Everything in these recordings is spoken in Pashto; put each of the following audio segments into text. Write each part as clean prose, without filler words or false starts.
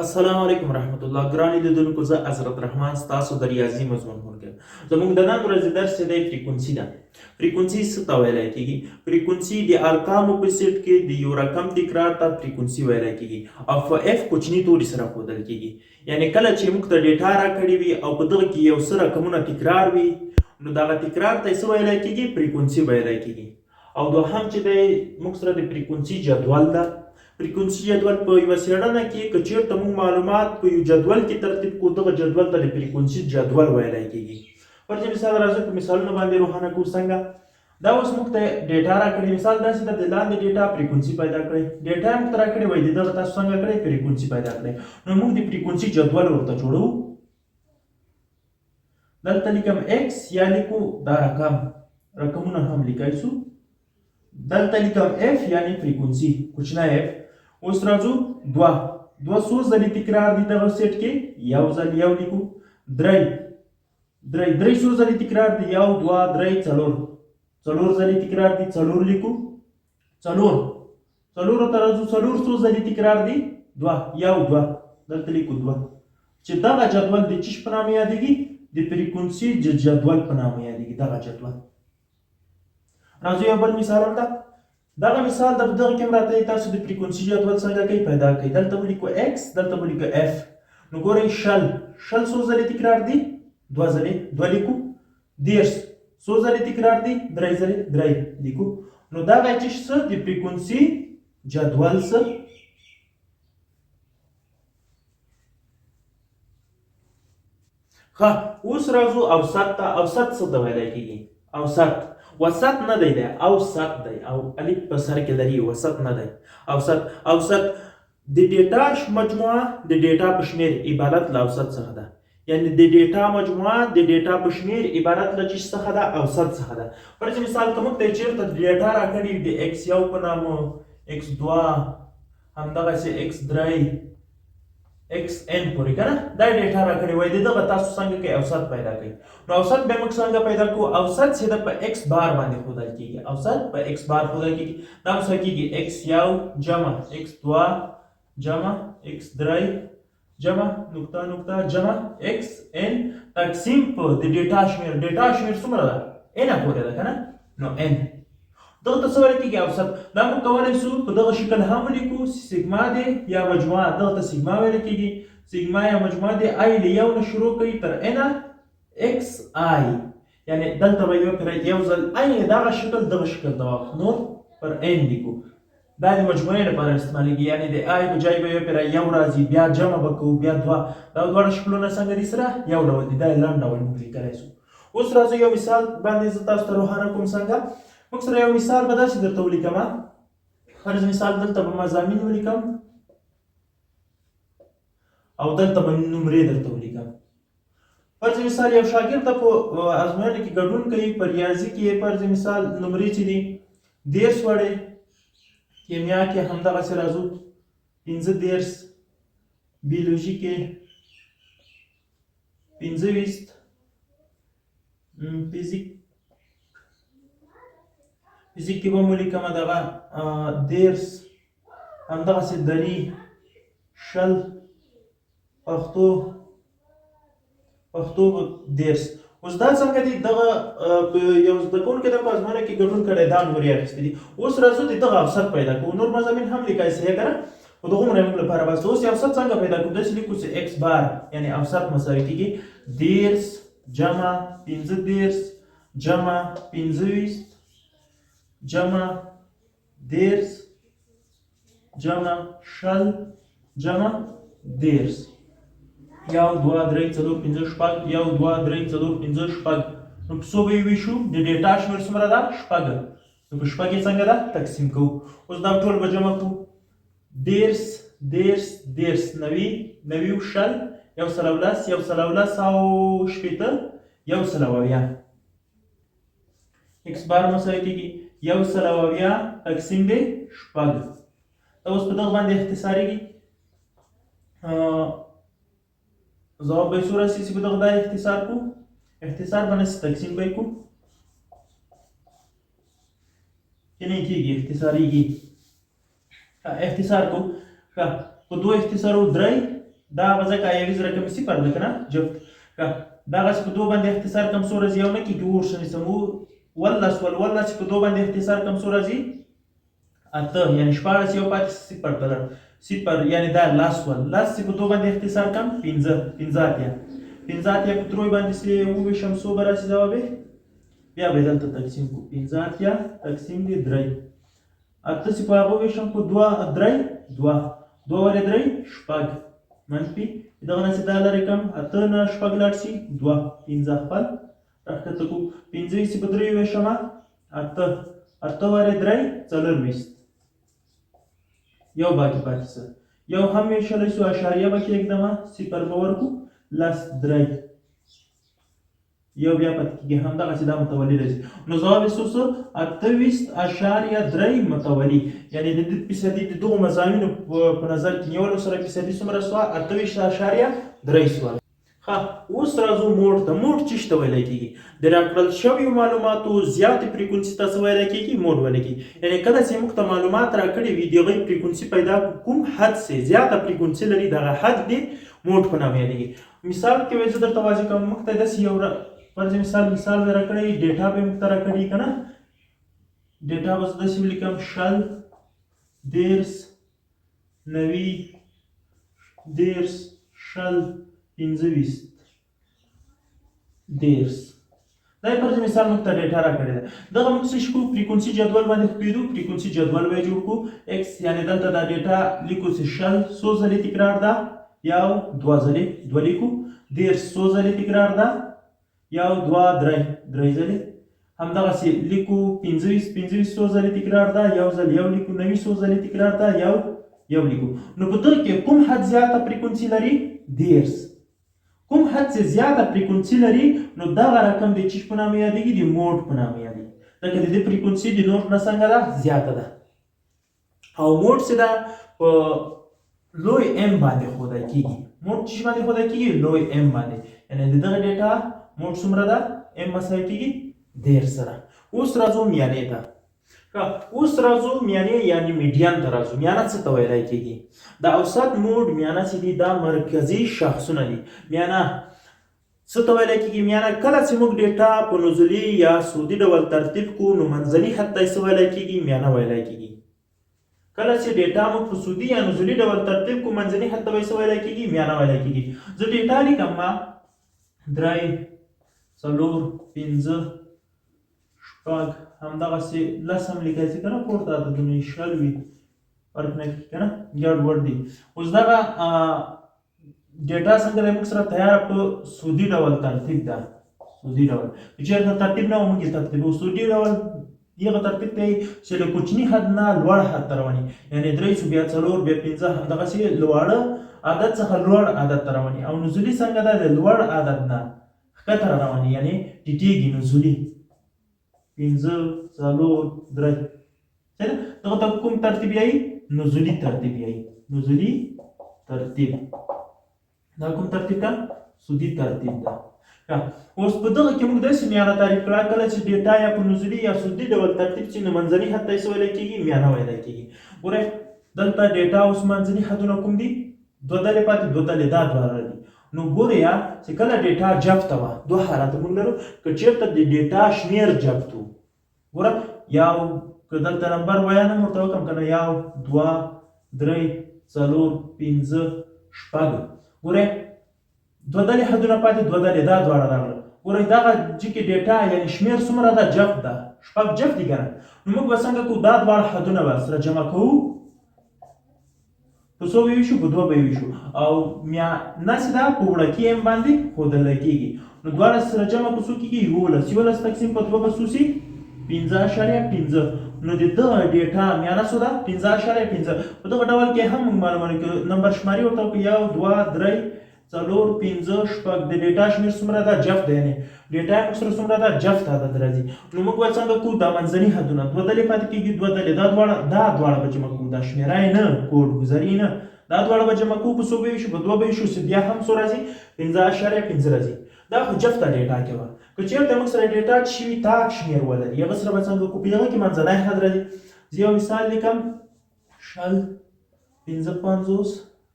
السلام علیکم رحمت الله ګرانې لیدونکو، زه حضرت رحمان ستاسو د ریاضي مضمون ښوونکی. زموږ د نن ورځې درس چې دی فریکونسي ده. فریکونسي څه ته ویلی کېږي؟ فریکونسي د ارقامو په سیټ کې د یو رقم تکرار ته فریکونسي ویلی کېږي او په اف کوچني توري سره ښودل کېږي. یعنې کله چې موږ ته ډیټا راکړې وي او په دغه کې یو څه رقمونه تکرار وي، نو دغه تکرار ته څه ویلی کېږي؟ فریکونسي ویلی کېږي. او دوهم چې دی موږ سره د فریکونسي جدول ده. فریکونسي جدول په یوه څېړنه کې که چېرته موږ معلومات په یو جدول کې ترتیب کړو، دغه جدول ته د فریکونسي جدول ویلی کېږي. فرض مثال راځو په مثالونو باندې روښانه کوو څنګه. دا اوس موږ ته ډیټا راکړې، مثال داسې ده، د لاندې ډیټا فریکونسي پیدا کړئ. ډیټا موږ ته راکړې، وایي د دغه تاسو څنګه کړئ فریکونسي پیدا کړئ. نو موږ د فریکونسي جدول ورته جوړو. دلته لیکم x یا لیکو دا رقم، رقمونه هم لیکای سو. دلته لیکم f یعنی فریکونسي، کوچنی f. اوس راځو دوه، دوه څو ځلې تکرار دي دغه سیټ کې؟ یو ځل، یو لیکو. درې، درې، درې څو ځلې تکرار دي؟ یو، دوه، درې، څلور، څلور ځلې تکرار دي، څلور لیکو. څلور، څلورو ته راځو، څلور څو ځلې تکرار دي؟ دوه، یو، دوه، دلته لیکو دوه. چې دغه جدول د چیش په نامه یادېږي؟ د فریکونسي جدول په نامه یادېږي دغه جدول. راځو یو بل مثال هم ده. دغه مثال د دغه کې هم راته تاسو د فریکونسي جدول څنګه کوي پیدا کوي. دلته ولیکو x، دلته ولیکو f. نو ګورئ 20، 20 څو ځلې تکرار دي؟ دوه ځلې، دوه لیکو. 30 څو ځلې تکرار دي؟ درې ځلې، درې لیکو. نو دغه چې څه د فریکونسي جدول څه. ښه، اوس راځو اوسط ته. اوسط څه ته ویلی کېږي؟ اوسط وسط نه دی، دی اوسط دی، او الف په سر کې لري، وسط نه دی، اوسط. اوسط د ډیټا مجموعه د ډیټا په شمېر عبارت له اوسط څخه ده. یعنی د ډیټا مجموعه د ډیټا په شمېر عبارت له چیش څخه ده؟ اوسط څخه ده. فرض مثال که موږ ته چېرته ډیټا راکړي د ایکس یو په نامه، ایکس دوه، همدغسې ایکس درې، ایکس ان پورې، که نه دا ډیټا راکړې، وایي د دغه تاسو څنګه کوئ اوسط پیدا کوئ. نو اوسط به موږ څنګه پیدا کوو؟ اوسط چې ده په ایکس بار باندې ښودل کېږي. اوسط په ایکس بار ښودل کېږي. دا مساوي کېږي ایکس یو جمع ایکس دوه جمع ایکس درې جمع نقطه نقطه جمع ایکس ان تقسیم په د ډیټا شمېر. ډیټا شمېر څومره ده؟ ان پورې ده، که نه؟ نو ان دغه ته څه ویل کېږي؟ اوسط. دا موږ کولی سو په دغه شکل هم ولیکو، سیګما دی یا مجموعه، دغه ته سیګما ویل کېږي. سیګما یا مجموعه دی آی له یو نه شروع کوي تر ان ایکس آی، یعنې دلته به یو پر یو ځل عین دغه شکل دغه شکل ته واخلو، نور پر ان لیکو. دا د مجموعې لپاره استعمالېږي، یعنې د آی په جای به یو پر یو راځي، بیا جمع به کوو، بیا دوه. دا دواړه شکلونه څنګه دي؟ سره یو ډول دي، دا یې لنډ ډول موږ لیکلی سو. اوس راځو یو مثال باندې زه تاسو ته روښانه کوم څنګه. موږ سره یو مثال به داسې درته ولیکم. فرض مثال دلته به مضامین ولیکم او دلته به نمرې درته ولیکم. فرض مثال یو شاګرد په ازموینه کې ګډون کوي، په ریاضي کې فرض مثال نمرې چې دي 30 وړې، کیمیا کې همدغسې راځو 35، بیولوژي کې 25، فزیک کې به مو لیکم دغه 30، همدغسې دري 20، پښتو 30. اوس دا څنګه دي؟ دغه یو زده کوونکی د په ازموینه کې ګډون کړی، دا نمرې اخیستې دي. اوس راځو د دغه اوسط پیدا کوو. نور مضامین هم لیکای سي که نه، خو دغومره موږ لپاره بس. اوس یې اوسط څنګه پیدا کوو؟ داسې لیکو چې ایکس بار یعنې اوسط مساوي کېږي 30 جمع 35 جمع 25 جمع 30 جمع 20 جمع 30. یو، دوه، درې، څلور، پنځه، شپږ، یو، دوه، درې، څلور، پنځه، شپږ. نو په څو به یې ویشو؟ د ډیټا شمېر څومره ده؟ شپږ. نو په شپږ یې څنګه ده تقسیم کوو. اوس دا ټول به جمع کوو، 30، 30، 30، 90، 90 او 20، 110، 110 او 60، 170. ایکس بار مساوي کېږي 170 تقسیم دی شپږ. دا اوس په دغه باندې اختصارېږي، ځواب به یې څو راسي چې په دغه دا اختصار کو؟ اختصار به نه سي، تقسیم به یې کو، کې نه کېږي، اختصارېږي. اختصار کو، ښه په دوه اختصارو درې دا هغه ځکه یویز رقم صفر ده که نه جفت. که دغسې په دوه باندې اختصار کم څو راځي؟ یو نه کېږي، اور ښه نیسم. ولس ول ولس چې په دوه باندې اختصار کم څو راځي؟ اته، یعنې 16، یو پاتې صفر ته لاړ صفر، یعنې دا لس ول. لس چې په دوه باندې اختصار کم پنځه، 85. 85 په دروی باندې چې وویشم څو به راشي ځواب یې؟ بیا به یې دلته تقسیم کړو. 85 تقسیم دي درې. اته چې په هغه وویشم په دوه درې دوه، دوه ورې درې شپږ، منفي دغه نه چې دا لرې کړم اته نه شپږ لاړ شي دوه، پنځه خپل راښکته کړو. پنځه چې په درې وویشم اته، اته وارې درې 24، یو باقي پاتې څه، یو هم ویشلی سو، اشاریه به کېږدمه، صفر به ورکو، لس درې، یو بیا پاتې کېږي. همدغسې دا متولي راځي. نو ځواب یې څو څه؟ 28.3 متولي. یعنې د دې فیصدي د دغو مضامینو په نظر کې نیولو سره فیصدي څومره سوه؟ 28.3 سوه. ښه، اوس راځو موډ ته. موډ چی ته ویل کېږي؟ د راکړل شویو معلوماتو زیاتې فریکونسي ته څه ویل کېږي؟ موډ ویل کېږي. یعنې کله چې موږ ته معلومات راکړي وي د هغوی فریکونسي پیدا کړو، کوم حد چې زیاته فریکونسي لري دغه حد د موډ په نامه یادېږي. مثال کې وایي زه درته واضح کوم، موږ ته داسې یو فرض مثال مثال به راکړی، ډیټا به موږ ته راکړي که نه، ډیټا به زه داسې ولیکم 20، 30، 90، 30، 20، 25، 30. دا یې فرض مثال موږ ته ډیټا راکړې ده. دغه موږ څه شي کوو؟ فریکونسي جدول باندې خو پوهېدو، فریکونسي جدول به یې جوړ کړو. ایکس یعنې دلته دا ډیټا لیکو چې 20 څو ځلې تکرار ده؟ یو دوه ځلې، دوه لیکو. 30 څو ځلې تکرار ده؟ یو دوه درې، درې ځلې. همدغسې لیکو 25، 25 څو ځلې تکرار ده؟ یو ځل یو لیکو. 90 څو ځلې تکرار ده؟ یو یو لیکو. نو په دغه کې کوم حد زیاته فریکونسي لري؟ 30. کوم حد چې زیاته فریکونسي لري نو دغه رقم د چیش په نامه یادېږي؟ د موډ په نامه یادېږي. ځکه د دې فریکونسي د نور نه څنګه ده؟ زیاته ده. او موډ چې ده په لوی ام باندې ښودل کېږي. موډ چیش باندې ښودل کېږي؟ لوی ام باندې. یعنې د دغه ډیټا موډ څومره ده؟ ام مساوي کېږي 30 سره. اوس راځو میانې ته. اوس راځو میانې یعنې میډین ته راځو. میانه څه ته ویلی کېږي؟ د اوسط موډ میانه چې دي دا مرکزي شخصونه دي. میانه څه ته ویلی کېږي؟ میانه کله چې موږ ډیټا په نزولي یا سودي ډول ترتیب کړو نو منځني حد ته یې څه ویلی کېږي؟ میانه ویلی کېږي. کله چې ډیټا موږ په سودي یا نزولي ډول ترتیب کړو منځني حد ته به یې څه ویلی کېږي؟ میانه ویلی کېږي. زه ډیټا لیکم ما درې څلور پنځه شپږ همدغسې لس هم لیکلی شي که نه، پورته عددونه یې 20 وي، فرق نه کوي که نه، ګډ وډ دي. اوس دغه ډیټا څنګه دی؟ موږ سره تیاره په سودي ډول ترتیب ده. سودي ډول که چېرته ترتیب نه و موږ یې ترتیبوو. سودي ډول دغه ترتیب دی چې له کوچني حد نه لوړ حد ته رواني، یعنې درې شو بیا څلور بیا پنځه، همدغسې لواړه عدد څخه لوړ عدد ته رواني. او نزولي څنګه ده؟ د لوړ عدد نه ښکته را رواني، یعنې ټیټېږي. نزولي پنځه څلور درې، صحیح ده؟ دغه ته کوم ترتیب یایي؟ نزولي ترتیب یایي. نزولي ترتیب دا کوم ترتیب ده؟ سودي ترتیب ده. اوس په دغه کې موږ داسې میانه تعریف کړه، کله چې ډیټا یا په نزولي یا سودي ډول ترتیب شي نو منځني حد ته یې څه ویلی کېږي؟ میانه ویلی کېږي. ګورئ دلته ډیټا اوس منځني حدونه کوم دي؟ دوه ډلې پاتې، دوه ډلې دا دواړه دي. نو ګورئ چې کله ډیټا جفته وه، دوه حالات موږ لرو. که چېرته د ډیټا شمېر جفت و، ګوره یو که دلته نمبر ویا نه ورته وکړم که نه، یو دوه درې څلور پنځه شپږ، ګورئ دوه ډلې حدونه پاتې، دوه ډلې دا دواړه راغله. ګورئ دغه چې کې ډیټا یعنې شمېر څومره ده؟ جفت ده، شپږ جفت دي که نه. نو موږ به څنګه کوو؟ دا دواړه حدونه به سره جمع کوو، په څو به یې ویشو؟ په دوه به یې ویشو. او میانه چې ده په وړکي ام باندې ښودل کېږي. نو دواړه سره جمع په څو کېږي؟ 11. 11 تقسیم په دوه به څو سي؟ 5.5. نو د دغه ډیټا میانه څو ده؟ 5.5. په دغه ډول کې هم موږ معلومه کړو، نمبر شماري ورته وکړو، یو دوه درې څلور پنځه شپږ. د ډیټا شمېر څومره ده؟ جفت دی، یعنې ډیټا موږ سره څومره ده؟ جفت عدد راځي. نو موږ به څنګه کوو؟ دا منځني حدونه دوه ډلې پاتې کېږي، دوه ډلې دا دواړه، دا دواړه به جمع کوو، دا شمېره یې نه، کوډ ګذاري نه، دا دواړه به جمع کوو، په څو به یې شو؟ په دوه به یې شو، چې بیا هم څو راځي؟ 5.5 راځي. دا خو جفته ډیټا کې وه. که چېرته موږ سره ډیټا چې وي تاک شمېر ولري، هغه سره به څنګه کوو؟ په هغه کې منځنی حد راځي. زه یو مثال لیکم، 20، 55،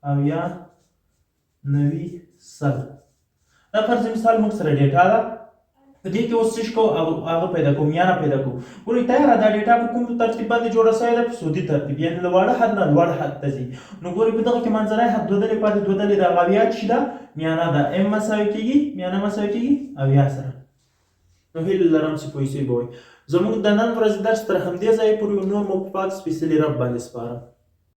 70، 90 100. دا فرض مثال موږ سره ډیټا ده، په دې کې اوس څه کوو؟ هغه پیدا کوو، میانه پیدا کوو. ګورئ، تیاره دا ډیټا په کوم ترتیب باندې جوړه شوې ده؟ په سودي ترتیب، یعنې له واړه حد نه لوړ حد ته ځي. نو ګورئ، په دغه کې منځنی حد دوه ځلې پاتې، دوه ځلې دغه 70 چې ده میانه ده، ام مساوي کېږي، میانه مساوي کېږي 70 سره. نو هیله لرم چې پوه شوي به وئ. زموږ د نن ورځې درس تر همدې ځایه پورې، نور مو په پاک سپېڅلي رب باندې سپارم.